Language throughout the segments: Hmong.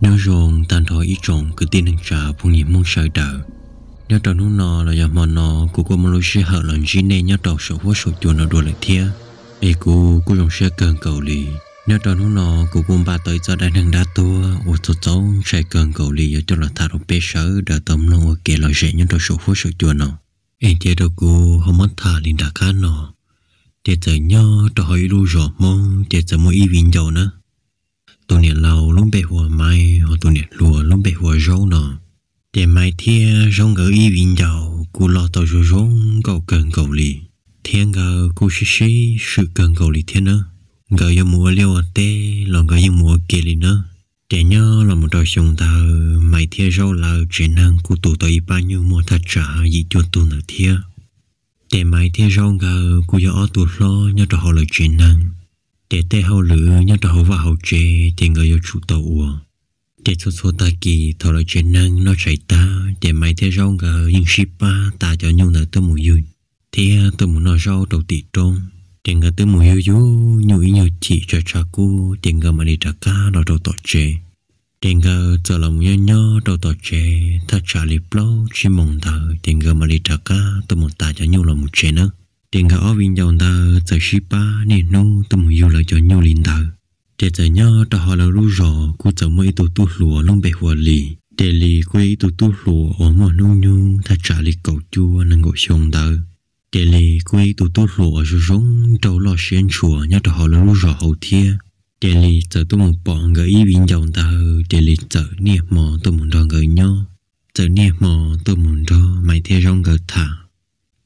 Nyob zoo tag nrho ib tsoom kwv tij neej tsa phooj ywg Hmoob sawv daws. Nyob rau hnub no los yog hmo no, kuv kuj muaj lub sij hawm los ntsib nej nyob rau saum huab saum cua no dua lawm thiab. Es kuv kuj zoo siab kawg nkaus li. Nyob rau hnub no kuv kuj npaj tau ib txoj dab neeg dab tuag uas txaus txaus ntshai kawg nkaus li yuav coj los tham rau peb sawv daws tau mloog ua kev lom zem nyob rau saum huab saum cua no. Es cia rau kuv ho muab tham li nram qab no. Ces txawm nyob rau hauv ib lub zos Hmoob ces txawm muaj ib viv ncaus na. Tus niam laus lub npe hu ua Maiv, ho tus niam hluas lub npe hu ua Zaub no. Ces Maiv thiab Zaub nkawd ib viv ncaus kuj loj tau zoo zoo nkauj kawg nkaus li, thiab nkawd kuj sib sib swm kawg nkaus li thiab nawb. Nkawd yuav mus ua liaj ua teb los nkawd yeej mus ua ke li nawb. Ces nyob los mus rau xyoo ntawd Maiv thiab Zaub lawv tsev neeg kuj tu tau ib pab nyuj muaj thaj tsam yim cuaj tug ntawd thiab. Ces Maiv thiab Zaub nkawd kuj yog ob tug hlob nyob rau hauv lawv tsev neeg. Ces tej hauj lwm nyob rau hauv vaj hauv tsev ces nkawd yuav tsum tau ua. Ces txhua txhua tag kis thaum lawv tsev neeg noj tshais tag ces Maiv thiab Zaub nkawd yeej sib pab tav cov nyuj ntawd tuaj mus yug thiab tuaj mus noj zaub rau tim roob. Ces nkawd twb mus yug yug nyuj ib nyuag chim tshav tshav kub ces nkawd mam li rov qab los rau tom tsev. Ces nkawd txawm los mus nyob nyob rau tom tsev thaj tsam li plaub tsib moos ntawd ces nkawd mam li rov qab tuaj mus tav cov nyuj los mus tsev nawb. Ces nkawd ob viv ncaus ntawd txawm sib pab niaj hnub tuaj mus yug lawv cov nyuj li ntawd. Ces txawm nyob rau hauv lawv lub zos kuj txawm muaj ib tug tub hluas lub npe hu ua Lis. Ces Lis kuj yog ib tug tub hluas uas muaj hnub nyoog thaj tsam li kaum cuaj nees nkaum xyoo ntawd. Ces Lis kuj yog ib tug tub hluas uas zoo zoo nraug loj siab ntshua nyob rau hauv lawv lub zos hauv thiab. Ces Lis txawm tuaj mus pom nkawd ib viv ncaus ntawd ces Lis txawm niaj hmo tuaj mus nrog nkawd nyob, txawm niaj hmo tuaj mus nrog Maiv thiab Zaub nkawd tham.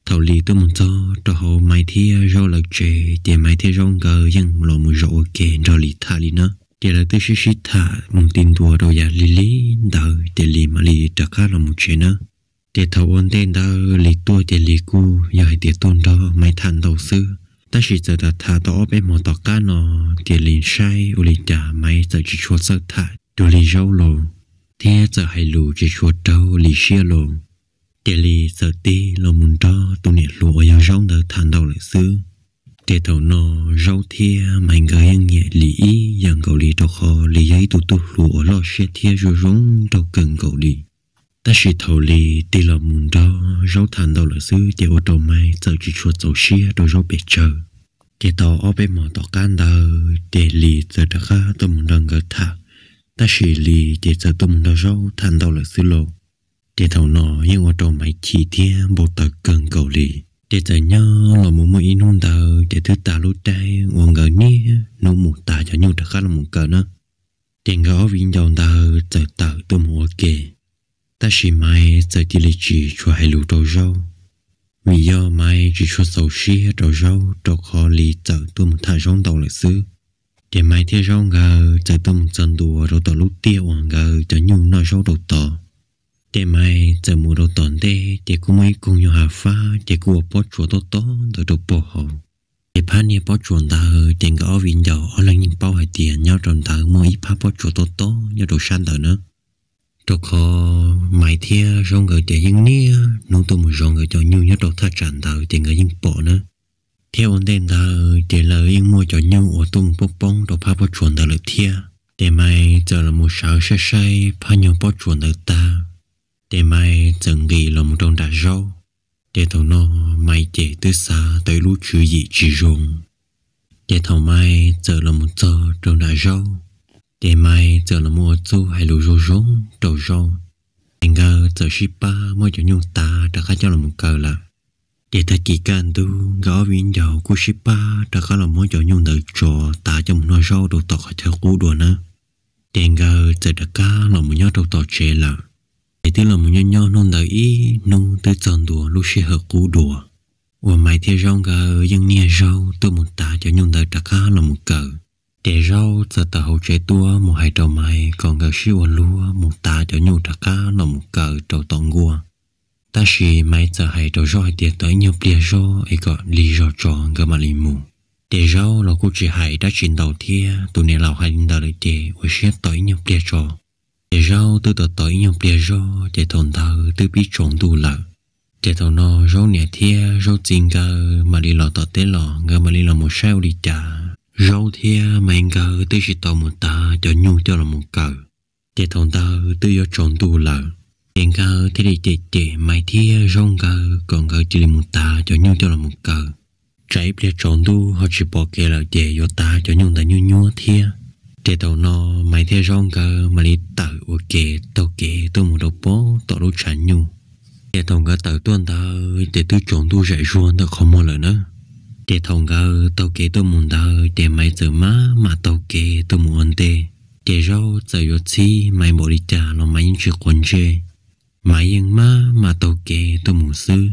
Thaum Lis tuaj mus txog rau hauv Maiv thiab Zaub lawv tsev ces Maiv thiab Zaub nkawd yeej los mus zaum ua ke nrog Lis tham li na. Ces lawv twb sib sib tham mus ti ntua rau yav lig lig ntawd ces Lis mam li rov qab los mus tsev na. Ces thaum ua ntej ntawd Lis tuaj ces Lis kuj yog hais tias tuaj nrog Maiv tham ntau xwb, tab sis txawm tham tham tau ob peb hmo tom qab no ces Lis saib ua li cas Maiv txawm tsis tshua txawj tham cuag li Zaub los, thiab txawm hais lus tsis tshua raug Lis siab los. Ces Lis txawm tig los mus nrog tus niam hluas uas yog Zaub ntawd tham ntau lawm xwb. Ces thaum no Zaub thiab Maiv nkawd yeej nyiam Lis ib yam nkaus li rau qhov Lis yog ib tug tub hluas uas loj siab thiab zoo zoo nraug kawg nkaus li. Tab sis thaum Lis tig los mus nrog Zaub tham ntau lawm xwb ces ua rau Maiv txawm tsis tshua txaus siab rau Zaub pes tsawg. Ces tau ob peb hmo tom qab ntawd ces Lis txawm rov qab tuaj mus nrog nkawd tham, tab sis Lis ces txawm tuaj mus nrog Zaub tham ntau lawm xwb lauj. Ces thaum no yeej ua rau Maiv chim thiab npau taws kawg nkaus li. Ces txawm nyob los mus muaj ib hnub ntawd ces twb tas lub caij uas nkawd niaj hnub mus tav cov nyuj rov qab los mus kaw na. Ces nkawd ob viv ncaus ntawd txawm tawm tuaj mus ua ke, tab sis Maiv txawm cia li tsis tshua hais lus rau Zaub, vim yog Maiv tsis tshua txaus siab rau Zaub rau qhov Lis txawm tuaj mus tham Zaub ntau lawm xwb. Ces Maiv thiab Zaub nkawd txawm tuaj mus txog ntua rau tom lub tiaj uas nkawd cov nyuj noj zaub rau tod. Ces Maiv txawm mus rau tom ntej ces kuj muaj ib koog nyuag hav fab ces kuj ua pob tsuas tob tob ntawd rau pem hauv. Ces phab niag pob tsuas ntawd ces nkawd ob viv ncaus ob leeg yeej paub hais tias nyob rau ntawd muaj ib phab pob tsuas tob tob nyob rau sab ntawd na. Rau qhov Maiv thiab Zaub nkawd ces yeej niaj hnub tuaj mus zov nkawd cov nyuj nyob rau thaj tsam ntawd ces nkawd yeej pom na. Thiab ua ntej ntawd ces lawv yeej muaj cov nyuj uas tuaj mus poob poob rau phab pob tsuas ntawd lawm thiab. Ces Maiv txawm los mus sawv saib saib phab nyuag pob tsuas ntawd tag, ces Maiv txawm nqis los mus rau nram Zaub. Ces thaum no Maiv ces twb xav tau ib lub tswv yim tsis zoo. Ces thaum Maiv txawm los mus txog rau nram Zaub, ces Maiv txawm los mus ua txuj hais lus zoo zoo rau Zaub. Ces nkawd txawm sib pab muab cov nyuj tav rov qab coj los mus kaw lawm. Ces tag kis kaj ntug nkawd ob viv ncaus kuj sib pab rov qab los muab cov nyuj ntawd tso tav coj mus noj zaub rau tom qhov chaw qub dua na. Ces nkawd txawm rov qab los mus nyob rau tom tsev lawm. Ces twb los mus nyob nyob hnub ntawd ib hnub twb txog ntua lub sij hawm qub dua uas Maiv thiab Zaub nkawd yeej niaj zaug tuaj mus tav cov nyuj ntawd rov qab los mus kaw. Ces Zaub txawm tawm hauv tsev tuaj mus hais rau Maiv kom nkawd sib ua luag mus tav cov nyuj rov qab los mus kaw rau tom nkuaj. Tab sis Maiv txawm hais rau Zaub hais tias tos ib nyuag pliag zog es kom lig zog tso nkawd mam li mus. Ces Zaub los kuj tsis hais dab tsi ntau thiab, tus niam laus hais li ntawd lawm ces ua siab tos ib nyuag pliag tso. Ces Zaub twb tos tos ib nyuag pliag zog ces thaum ntawd twb pib tsaus ntuj lawm. Ces thaum no Zaub niam thiab Zaub txiv nkawd mam li los tom teb los, nkawd mam li los mus saib ua li cas Zaub thiab Maiv nkawd twb tsis tau mus tav cov nyuj coj los mus kaw. Ces thaum ntawd twb yuav tsaus ntuj lawm, ces nkawd thiaj li cem cem Maiv thiab Zaub nkawd kom nkawd cia li mus tav cov nyuj coj los mus kaw, tsam ib pliag tsaus ntuj ho tsis pom kev lawm ces yuav tav cov nyuj ntawd nyuaj nyuaj thiab. Ces thaum no Maiv thiab Zaub nkawd mam li tawm ua ke taug kev tuaj mus rau pem tom lub tshav nyuj. Ces thaum nkawd tawm tuaj ntawd ces twb tsaus ntuj zaim zuag ntawm qhov muag lawm na. Ces thaum nkawd taug kev tuaj mus ntawd ces Maiv txawm maj mam taug kev tuaj mus ua ntej, ces Zaub txawm yuav txhib Maiv npaum li cas los Maiv yeej tsis quav ntsej. Maiv yeej maj mam taug kev tuaj mus xwb.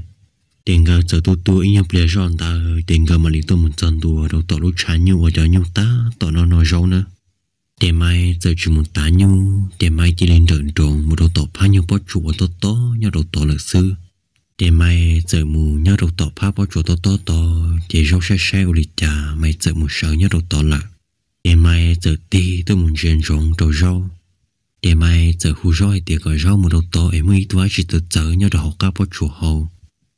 Ces nkawd txawm tuaj tuaj ib nyuag pliag zoj ntawd ces nkawd mam li tuaj mus txog ntua rau tom lub tshav nyuj uas cov nyuj tab tom noj noj zaub na. Ces Maiv txawm tsis mus tav nyuj, ces Maiv cia li nrawm nroos mus rau tom phab nyuag pob tsuas uas tob tob nyob rau tod lawm xwb. Ces Maiv txawm mus nyob rau tom phab pob tsuas tob tob tod, ces Zaub saib saib ua li cas Maiv txawm mus sawv nyob rau tod lawm. Ces Maiv txawm tig tuaj mus ntsia ntsoov rau Zaub. Ces Maiv txawm hu Zaub hais tias kom Zaub mus rau tod es muaj ib tug dab tsi txawv txawv nyob rau hauv qab pob tsuas hauv.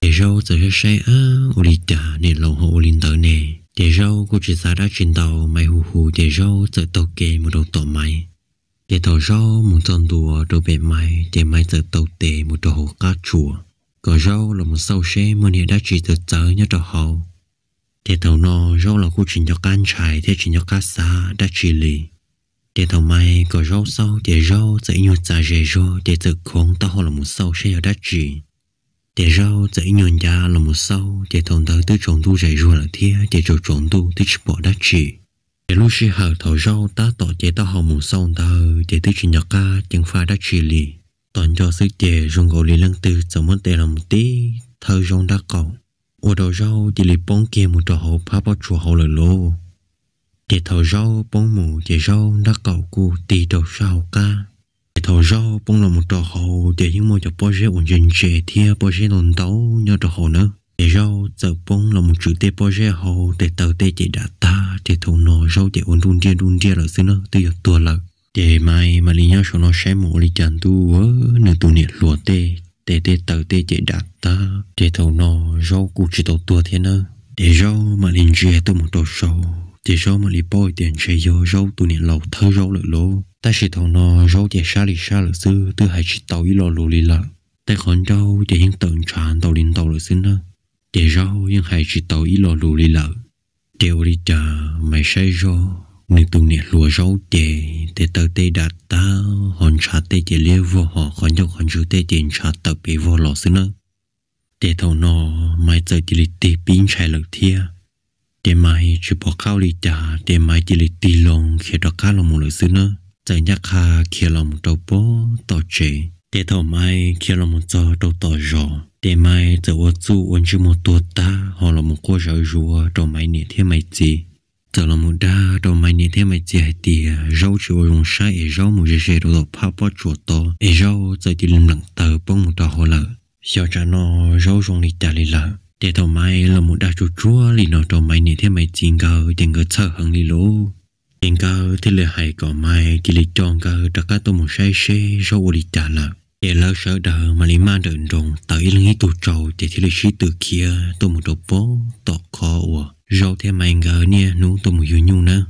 Ces Zaub txawm saib saib, ab, ua li cas niam laus ho ua li ntawd ne? Ces Zaub kuj tsis xav dab tsi ntau, Maiv hu hu ces Zaub txawm taug kev mus rau tom Maiv. Ces thaum Zaub mus txog ntua rau pem Maiv ces Maiv txawm taw tes mus rau hauv qab tsuas, kom Zaub los mus xauj seb muaj niag dab tsi txawv txawv nyob rau hauv. Ces thaum no Zaub los kuj tsis nco qab ntshai thiab tsis nco qab xav dab tsi li. Ces thaum Maiv kom Zaub xauj ces Zaub txawm ib nyuag txav ze zog ces txawm khoov taub hau los mus xauj seb yog dab tsi. Ces Zaub txawm ib nyuag ncav los mus xauj, ces thaum ntawd twb tsaus ntuj zaim zuag lawm thiab ces tsaus tsaus ntuj twb tsis pom dab tsi. Ces lub sij hawm thaum Zaub tab tom cev taub hau mus xauj ntawd ces twb tsis nco qab ceev faj dab tsi li. Tos nco xwb ces zoo nkaus li leej twg txawm muab tes los mus tib thawb Zaub nrab qaum, ua rau Zaub cia li poob kiag mus rau hauv phab pob tsuas hauv lawm lauj. Ces thaum Zaub poob mus ces Zaub nrab qaum kuj tig rau sab hauv qab. Ces thaum Zaub poob los mus rau hauv ces yeej muaj cov pob zeb uas ntse ntse thiab pob zeb ntau ntau nyob rau hauv na. Ces Zaub txawm poob los mus tswm tej pob zeb hauv, tes taw tej ces dam tag, ces thaum no Zaub ces ua nruj nriaj nruj nriaj lawm xwb na, twb yuav tuag lawm. Ces Maiv mam li nyob saum no saib mus ua li cas ntuj, nws tus niam hluas tej tes tej taw tej ces dam tag, ces thaum no Zaub kuj tsis tau tuag thiab na. Ces Zaub mam li ntsia tuaj mus rau saud ces Zaub mam li paub hais tias ntshe yog Zaub tus niam laus thawb Zaub lawm lauj. Tab sis thaum no Zaub ces sab li sab lawm xwb, twb hais tsis tau ib lo lus li lawm. Tej qhov ncauj ces yeej tawm ntshav ntau li ntau lawm xwb na. Ces Zaub yeej hais tsis tau ib lo lus li lawm. Ces ua li cas Maiv saib Zaub, nws tus niam hluas Zaub ces tes taw tej dam tag, ho ntshav tej ces liab vog, ho qhov ncauj qhov ntswg tej ces ntshav tawm pes vog los xwb na. Ces thaum no Maiv txawm cia li tig pib ntshai lawm thiab. Ces Maiv tsis pom qab ua li cas ces Maiv cia li tig loo khiav rov qab los mus lawm xwb na. Txawm ncaj qha khiav los mus rau pem tom tsev. Ces thaum Maiv khiav los mus txog rau tom zos ces Maiv txawm ua txuj ua ntsej muag tuag tag ho los mus quaj zawv zuav rau Maiv niam thiab Maiv txiv. Txawm los mus dag rau Maiv niam thiab Maiv txiv hais tias Zaub tsis ua zoo saib es Zaub mus ze ze rau tom phab pob tsuas tod es Zaub txawm cia li npleem taw poob mus rau hauv lawm. Xyov tsam no Zaub zoo li cas li lawm. Ces thaum Maiv los mus dag tsuag tsuag li no rau Maiv niam thiab Maiv txiv nkawd ces nkawd txhawj heev li lauj. Ces nkawd thiaj li hais kom Maiv cia li coj nkawd rov qab tuaj mus saib seb Zaub ua li cas lawm. Ces lawv sawv daws mam li maj nrawm nroos tawm ib leeg ib tug tsaus ces thiaj li sib tw khiav tuaj mus rau pem tom qhov uas Zaub thiab Maiv nkawd niaj hnub tuaj mus yug nyuj nawb.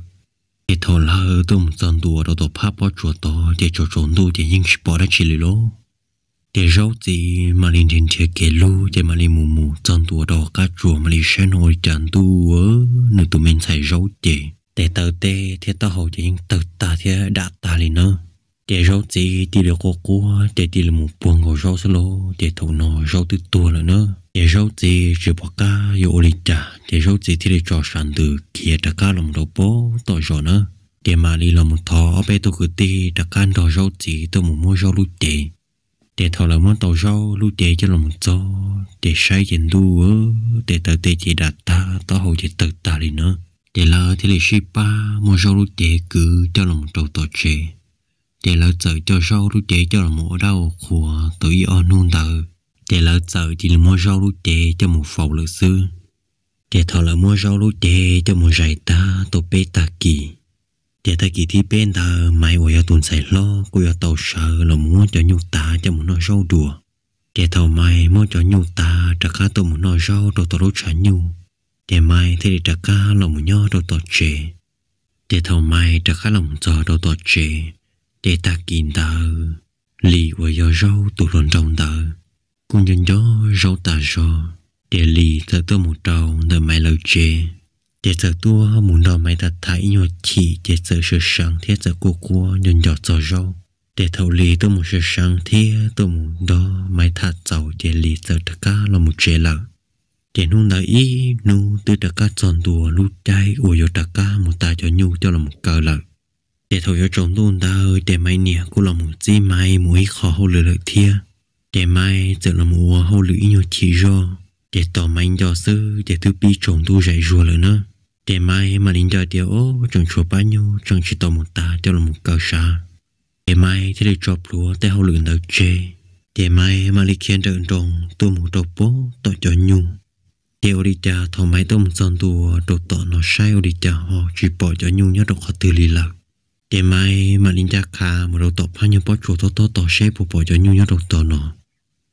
Ces thaum lawv tuaj mus txog ntua rau tom phab pob tsuas tod ces tsaus tsaus ntuj ces yeej tsis pom dab tsi li lauj. Ces Zaub txiv mam li nrhiav nrhiav kev lug ces mam li mus mus txog ntua rau hauv qab tsuas mam li saib no ua li cas ntuj, nws tus me ntxhais Zaub ces tes taw tej thiab taub hau ces yeej tawg tag thiab dam tag li na. Ces Zaub txiv cia li quaj quaj ces cia li mus puag nkaus Zaub xwb lauj. Ces thaum no Zaub twb tuag lawm na. Ces Zaub txiv tsis pom qab yuav ua li cas ces Zaub txiv thiaj li tso sam ntws khiav rov qab los mus rau pem tom zos na. Ces mam li los mus thov ob peb tug kwv tij rov qab nrog Zaub txiv tuaj mus muab Zaub lub cev. Ces thaum lawv muab tau Zaub lub cev coj los mus txog ces saib ces ntuj, tes taw tej ces dam tag taub hau ces tawg tag li na. Ces lawv thiaj li sib pab muab Zaub lub cev kwv coj los mus rau tom tsev. Ces lawv txawm coj Zaub lub cev coj los mus ua dab ua qhua tau ib ob hnub ntawd ces lawv txawm cia li muab Zaub lub cev coj mus faus lawm xwb. Ces thaum lawv muab Zaub lub cev coj mus zais tag tau peb tag kis, ces tag kis thib peb ntawd Maiv uas yog tus ntxhais hlob kuj yuav tau sawv los mus muab cov nyuj tav coj mus noj Zaub dua. Ces thaum Maiv muab cov nyuj tav rov qab tuaj mus noj Zaub rau tom lub tshav nyuj, ces Maiv thiaj li rov qab los mus nyob rau tom tsev. Ces thaum Maiv rov qab los mus txog rau tom tsev, Ces tag kis ntawd Lis uas yog Zaub tus hluas nraug ntawd kuj nco nco Zaub tas zog, ces Lis txawm tuaj mus rau ntawm Maiv lawv tsev. Ces txawm tuaj mus nrog Maiv tham tham ib nyuag chim, ces txawm sawv seev thiab txawm quaj quaj nco nco txog Zaub. Ces thaum Lis tuaj mus sawv seev thiab tuaj mus nrog Maiv tham txaus, ces Lis txawm rov qab los mus tsev lawm. Ces hnub ntawd ib hnub twb rov qab txog ntua lub caij uas yuav rov qab mus tas cov nyuj coj los mus kaw lawm. Ces thaum yuav tsaus ntuj ntawd ces Maiv niam kuj los mus txib Maiv mus ib qho hauj lwm lawm thiab. Ces Maiv txawm los mus ua hauj lwm ib nyuag chim zog, ces tos Maiv nco xwb ces twb pib tsaus ntuj zaim zuag lawm na. Ces Maiv mam li nco tias, o, tseem tshuav pab nyuj tseem tsis tau mus tas coj los mus kaw sav. Ces Maiv thiaj li tso plhuav tej hauj lwm ntawd tseg, ces Maiv mam li khiav nrawm nroos tuaj mus rau pem tom cov nyuj. Ces ua li cas thaum Maiv tuaj mus txog ntua rau tom no saib ua li cas ho tsis pom cov nyuj nyob rau qhov twg li lawm. Ces Maiv mam li ncaj qha mus rau tom phab nyuag pob tsuas tob tob tod seb puas pom cov nyuj nyob rau tom no.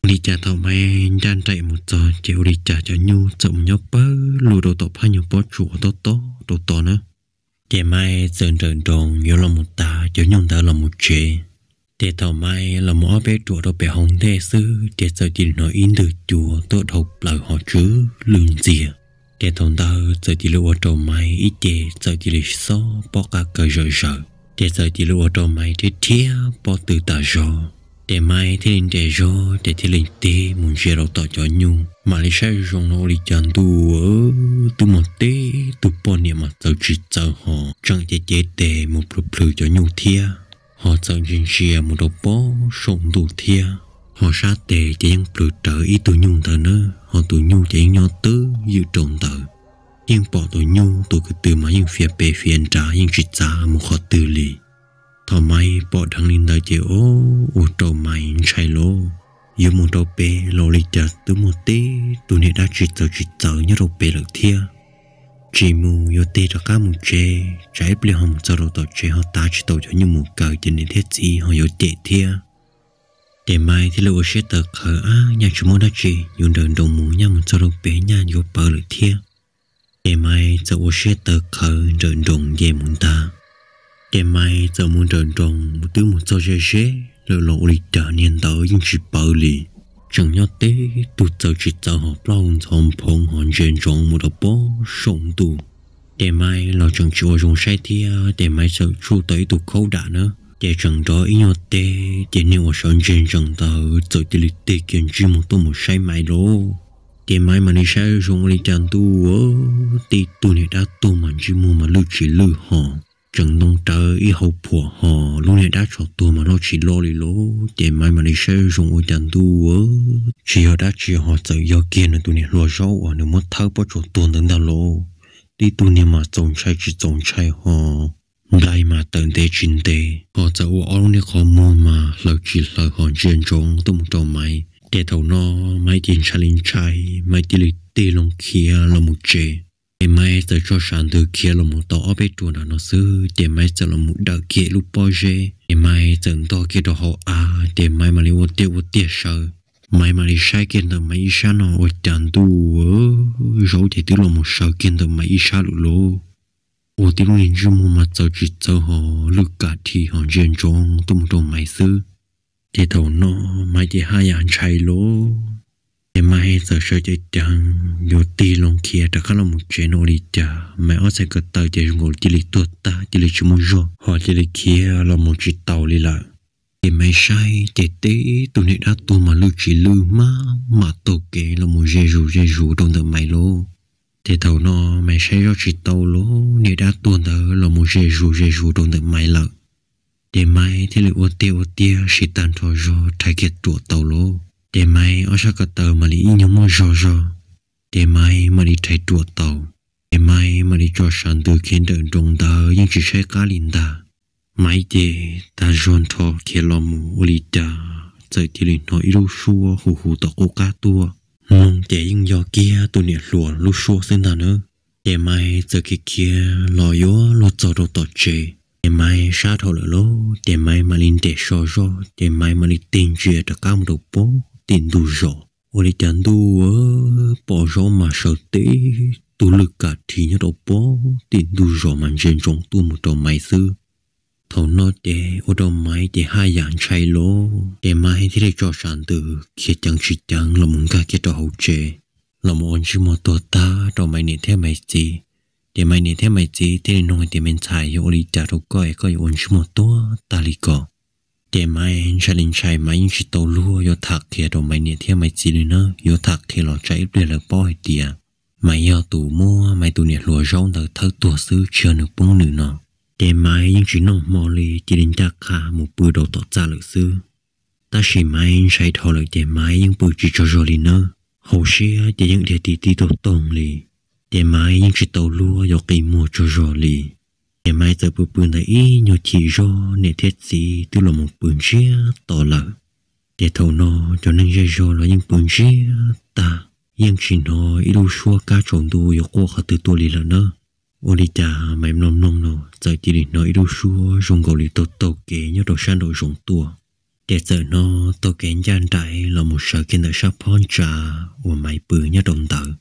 Ua li cas thaum Maiv ncaj nraim mus txog ces ua li cas cov nyuj txawm mus nyob pawg lug rau tom phab nyuag pob tsuas tob tob rau tod na. Ces Maiv txawm nrawm nroos yuav los mus tav cov nyuj ntawd los mus tsev. Ces thaum Maiv los mus ob peb ruam rau pem hauv ntej xwb ces txawm cia li hnov ib ntwg cua tuaj dhau plaws ho tsw lwj ntxiag. Ces thaum ntawd txawm cia li ua rau Maiv ib ce txawm cia li xob pob qa kaws zawm zaws, ces txawm cia li ua rau Maiv rhiab rhiab pob tw tas zog. Ces Maiv thiaj li nres zog ces thiaj li tig mus ntsia rau tom cov nyuj, mam li saib zoo no ua li cas ntuj twb muaj teb tug poj niam mas txawv tsis txawv ho tseem cev cev tes mus plhws plhws cov nyuj thiab, ho txawm ntsia ntsia mus rau pem saum ntuj thiab, ho sab tes ces yeej plhws rawv ib tug nyuj ntawd na, ho tus nyuj ces yeej nyob twb ywm rau ntawd. Yeej pom tus nyuj tus kwv tw mas yeej fiav pem fiav nrad yeej tsis txav mus qhov twg li. Thaum Maiv pom dheev li ntawd ces o, ua rau Maiv ntshai lauj, yuav mus rau pem los ua li cas twb muaj teb tug niag dab tsi txawv tsis txawv nyob rau pem lawm thiab. Tsis mus yuav tig rov qab mus tsev, tsam ib pliag ho mus txog rau tom tsev ho tav tsis tau cov nyuj mus kaw ces niam thiab txiv ho yuav cem thiab. Ces Maiv thiaj li ua siab tawv qhawv, ab, nyaj tsis muaj dab tsi, yuav nrawm nroos mus, nyaj mus txog rau pem nyaj yuav pawv lawm thiab. Ces Maiv txawm ua siab tawv qhawv nrawm nroos nce mus ntag. Ces Maiv txawm mus nrawm nroos mus twb mus txog ze ze lawm los ua li cas niag ntawd yeej tsis pawv li, tseem nyob teb tug txawv tsis txawv ho plaub hau ntxhov nphoov ho ntsia ntsoov mus rau pem saum ntuj. Ces Maiv los tseem tsis ua zoo saib thiab ces Maiv txawm tsuj tau ib tug khaub dam na, ces tseem nrov ib nyuag teg ces niag uas sawv ntsees ntsees ntawd txawm cia li tig kiag ntsej muag tuaj mus saib Maiv lauj. Ces Maiv mam li saib zoo ua li cas ntuj, tib tug niag dab tuag mas ntsej muag mas lwj tsis lwj ho, tseem ntoo rawv ib hau phuam ho, lub niag dab tsho tuag mas loj tsis loj li lauj. Ces Maiv mam li saib zoo ua cas ntuj, tsis yog dab tsi ho txawm yog kiag nws tus niag hluas Zaub uas nws muab thawb pob tsuas tuag ntawd ntag lauj. Tib tug niag mas txaus ntshai tsis txaus ntshai ho, nplaig mas tawm ntev tsis ntev ho, txawm ua ob lub niag qhov muag mas hlaws tsis hlaws ho ntsia ntsoov tuaj mus rau Maiv. Ces thaum no Maiv ces ntshai li ntshai, Maiv cia li tig loo khiav los mus tsev. Ces Maiv txawm tso sam ntws khiav los mus tau ob peb ruam nram no xwb ces Maiv txawm los mus dawm kiag lub pob zeb, ces Maiv txawm ntog kiag rau hauv av ces Maiv mam li ua tiag ua tiag sawv. Maiv mam li saib kiag ntawm Maiv ib sab no ua cas ntuj, Zaub ces twb los mus sawv kiag ntawm Maiv ib sab lawm lauj. Ua tib lub niag ntsej muag mas txawv tsis txawv ho, lwj kam dhi ho ntsia ntsoov tuaj mus rau Maiv xwb. Ces thaum no Maiv ces haj yam ntshai lauj. Ces Maiv txawm sawv ceev ceev yuav tig loo khiav rov qab los mus tsev no ua li cas Maiv ob txhais ko taw ces zoo nkaus cia li tuag tag cia li tsis muaj zog ho cia li khiav los mus tsis tau li lawm. Ces Maiv saib ces tib tug niag dab tuag mas lwj tsis lwj maj mam taug kev los mus ze zus ze zus rau ntawm Maiv lauj. Ces thaum no Maiv saib zoj tsis tau lauj, niag dab tuag ntawd los mus ze zus ze zus rau ntawm Maiv lawm. Ces Maiv thiaj li ua tiag ua tiag siv tag nrho zog rhais kiag ruam tau lauj. Ces Maiv ob sab ko taw mam li ib nyuag muaj zog zog, ces Maiv mam li rhais ruam tau. Ces Maiv mam li tso sam ntws khiav nrawm nroos ntawd yeej tsis saib qab li ntag. Maiv ces tag zog nrho khiav los mus ua li cas txawm cia li hnov ib lub suab hu hu tom qub qab tuaj. Mloog ces yeej yog kiag tus niam hluas lub suab xwb ntag na. Ces Maiv txawm khiav khiav los yuav luag txog rau tom tsev, ces Maiv sab dhau lawm lauj, ces Maiv mam li nres so zog, ces Maiv mam li tig ntsia rov qab mus rau pem tim ntug zos. Ua li cas ntuj, pom Zaub mas sawv tib tug lwj kam dhi nyob rau pem tim ntug zos mas ntsia ntsoov tuaj mus rau Maiv xwb. Thaum no ces ua rau Maiv ces haj yam ntshai lawm, ces Maiv thiaj li tso sam ntws khiav ceev tsis ceev los mus nkag kiag rau hauv tsev, los mus ua ntsej muag tuag tag rau Maiv niam thiab Maiv txiv. Ces Maiv niam thiab Maiv txiv thiaj li nug hais tias, Me ntxhais, yog ua li cas rau koj es koj yuav ua ntsej muag tuag tag li ko? Ces Maiv ntshai li ntshai, Maiv yeej tsis tau luag yuav tham qhia rau Maiv niam thiab Maiv txiv li na, yuav tham qhia los tsam ib pliag lawv paub hais tias Maiv yog tus muab Maiv tus niam hluas zaub ntawd thawb tuag xwb, tsis yog nws poob nws no. Ces Maiv yeej tsis noj hmo li, cia li ncaj qha mus pw rau tom txaj lawm xwb. Tab sis Maiv ntshai dhau lawm ces Maiv yeej pw tsis tsaug zog li nawb. Hauv siab ces yeej dhia ti ti toog toog li, ces Maiv yeej tsis tau luag yuav qi muag tsaug zog li. Ces Maiv txawm pw pw ntawd ib nyuag chim zog, niam thiab txiv twb los mus pw ntsiag to lawm. Ces thaum no cov neeg zej zog los yeej pw ntsiag tag, yeej tsis hnov ib lub suab kab tsaus ntuj yuav quaj qhov twg tuaj li lawm na. Ua li cas Maiv mloog mloog no txawm cia li hnov ib lub suab zoo nkaus li taug taug kev nyob rau sab nraum zoov tuaj. Ces txawm hnov taug kev ncaj nraim los mus sawv kiag ntawm sab phab ntsa uas Maiv pw nyob rau ntawd.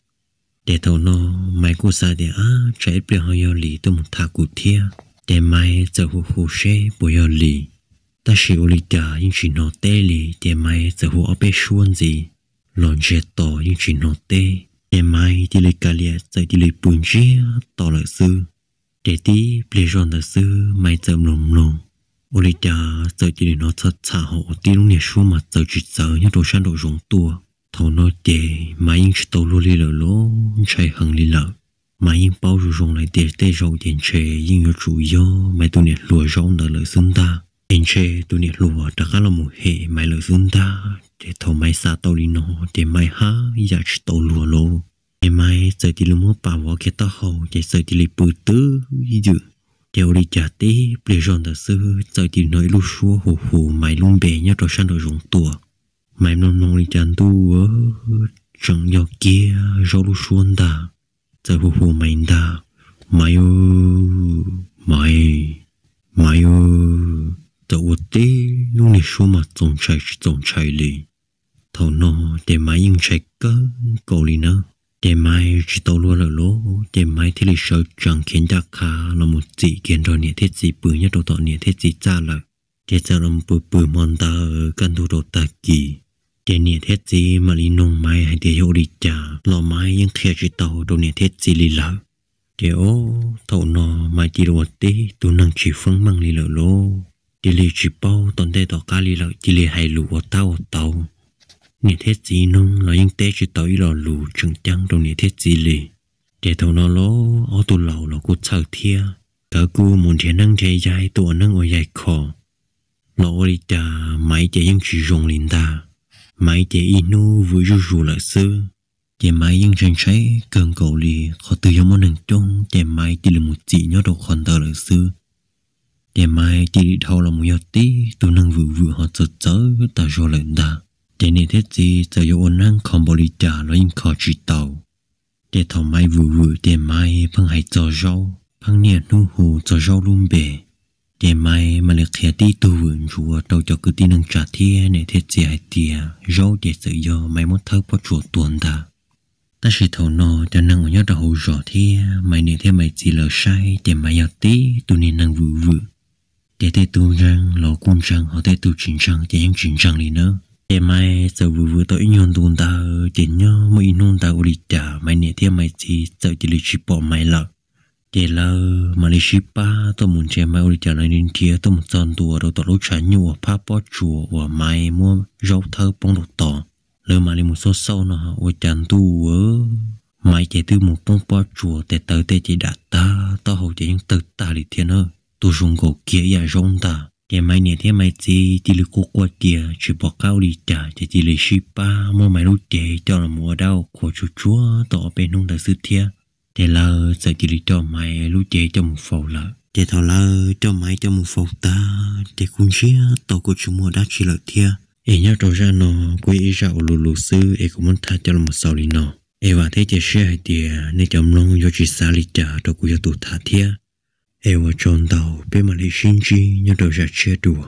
Ces thaum no Maiv kuj xav tias, Ab, tsam ib pliag ho yog Lis tuaj mus tham kuv thiab. Ces Maiv txawm hu hu seb puas yog Lis, tab sis ua li cas yeej tsis hnov teb li. Ces Maiv txawm hu ob peb suab ntxiv los ntsiag to yeej tsis hnov teb. Ces Maiv cia li kav liam txawm cia li pw ntsiag to lawm xwb. Ces tib pliag zog ntawd xwb Maiv txawm mloog mloog, ua li cas txawm cia li hnov txham txham ho ua tib lub niag suab mas txawv tsis txawv nyob rau sab nraum zoov tuaj. Thaum no ces Maiv yeej tsis tau luag li lawm los ntshai heev li lawm. Maiv yeej paub zoo zoo lawm tias tej zaum ces ntshe yeej yuav tsum yog Maiv tus niam hluas zaub ntawd lawm xwb ntag. Ces ntshe tus niam hluas rov qab los mus hem Maiv lawm xwb ntag. Ces thaum Maiv xav tau li no ces Maiv haj yam tsis tau luag lauj. Ces Maiv txawm cia li muab pas vov kiag taub hau ces txawm cia li pw twb ywm. Ces ua li cas tib pliag zog ntawd xwb txawm cia li hnov ib lub suab hu hu Maiv lub npe nyob rau sab nraum zoov tuaj. Maiv mloog mloog ua li cas ntuj, tseem yog kiag Zaub lub suab ntag. Txawm hu hu Maiv ntag, Maiv, Maiv, Maiv. Txawm ua tib lub niag suab mas txaus ntshai tsis txaus ntshai li. Thaum no ces Maiv yeej ntshai kawg nkaus li na. Ces Maiv tsis tau luag lawm lauj, ces Maiv thiaj li sawv tsees khiav ncaj qha los mus txim kiag nrog niam thiab txiv pw nyob rau tom niam thiab txiv txaj lawm. Ces txawm los pw pw hmo ntawd kaj ntug rau tag kis. Ces niam thiab txiv mam li nug Maiv hais tias yog ua li cas los Maiv yeej qhia tsis tau rau niam thiab txiv li lawm. Ces o, thaum no Maiv cia li ua tib tug neeg tsis feeb meej li lawm lauj. Cia li tsis paub tom ntej tom qab li lawm, cia li hais lus ua tab ua tau. Niam thiab txiv nug los yeej teb tsis tau ib lo lus tseem ceeb rau niam thiab txiv li. Ces thaum no los ob tug laus los kuj txhawj thiab, nkawd kuj mus nrhiav neeb nrhiav yaig tuaj ua neeb ua yaig kho. Los ua li cas Maiv ces yeej tsis zoo li ntag. Maiv ces ib hnub vwm zuj zus lawm xwb. Ces Maiv yeej ntshai ntshai kawg nkaus li, qhov twg yog muaj neeg coob ces Maiv cia li mus txim nyob rau qhov ntawd lawm xwb. Ces Maiv cia li dhau los mus yog tib tug neeg vwm vwm ho txawv txawv tas zog lawm ntag. Ces niam thiab txiv txawm yuav ua neeb kho npaum li cas los yeej kho tsis tau. Ces thaum Maiv vwm vwm ces Maiv pheej hais txog Zaub, pheej niaj hnub hu txog Zaub lub npe. Ces Maiv mam li qhia tib tug vwm ntsuav rau cov kwv tij neej tsa thiab niam thiab txiv hais tias Zaub ces txawm yog Maiv muab thawb pob tsuas tuag ntag. Tab sis thaum no cov neeg uas nyob rau hauv zos thiab Maiv niam thiab Maiv txiv lawv saib ces Maiv yog tib tug niag neeg vwm vwm. Ces tej tug ntseeg los kuj ntseeg, ho tej tug tsis ntseeg ces yeej tsis ntseeg li na. Ces Maiv txawm vwm vwm tau ib nyuag ntu ntawd ces nyob muaj ib hnub ntawd ua li cas Maiv niam thiab Maiv txiv txawm cia li tsis pom Maiv lawm. Ces lawv mam li sib pab tuaj mus nrhiav Maiv, ua li cas lawv nrhiav tuaj mus txog ntua rau tom lub tshav nyuj uas phab pob tsuas uas Maiv muab Zaub thawb poob rau tod. Lawv mam li mus xauj xauj no ua cas ntuj, Maiv ces twb mus poob pob tsuas tes taw tej ces dam tag, taub hau ces yeej tawg tag li thiab na. Tuag zoo nkaus kiag ib yam Zaub ntag. Ces Maiv niam thiab Maiv txiv cia li quaj quaj cia tsis pom qab ua li cas ces cia li sib pab muab Maiv lub cev coj los mus ua dab ua qhua tsuag tsuag tau ob peb hnub ntawd xwb thiab. Ces lawv txawm cia li coj Maiv lub cev coj mus faus lawm. Ces thaum lawv coj Maiv coj mus faus tag ces kuj ntsiag to kuj tsis muaj dab tsi lawm thiab. Es nyob rau zaj no kuj yog ib zaj uas luv luv xwb es kuv muab tham coj los xaus li no. Es vam thiab cia siab hais tias nej cov mloog yuav tsis xav li cas rau kuv yog tus tham thiab. Es ua tsaug ntau, peb mam li sib ntsib nyob rau zaj tshiab dua.